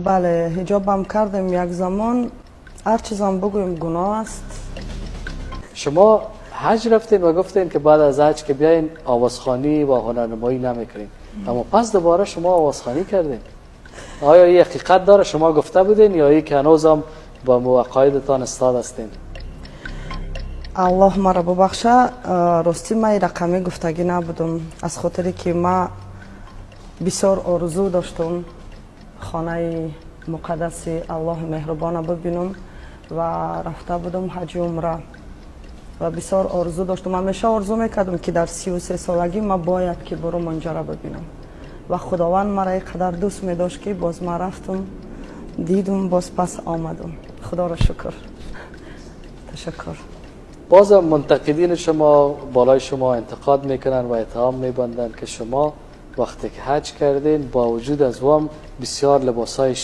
Бале, ҳиҷобам кардем як замон. Ҳар чизам бигӯем, гуноҳ аст. شما حج رفتین و گفتین که بعد از حج که بیاین آوازخوانی و هنرنمایی نمیکنین، اما پس دوباره شما آوازخوانی کردین. آیا این حقیقت داره شما گفته بودین یا ای که هنوزم با عقایدتان استاد هستین؟ Аллоҳ маро бубахша, ростӣ ман ин рақамӣ гуфтагӣ набудум, аз хотире ки ман бисёр орзу доштум хонаи муқаддаси Аллоҳи меҳрубона бибинум ва рафта будум ҳаҷи умра ва бисёр орзу доштум. Ҳамеша орзу мекардам, ки дар 33 солагӣ ман бояд ки бурум онҷора бибинам ва Худованд маро ин қадар дӯст медошт, ки боз ман рафтум, дидум, боз пас омадум. Худоро шукр, ташаккур. بازم منتقدین شما بالای شما انتقاد میکنن و اتهام میبندن که شما وقتی که حج کردین، با وجود از وام بسیار لباسای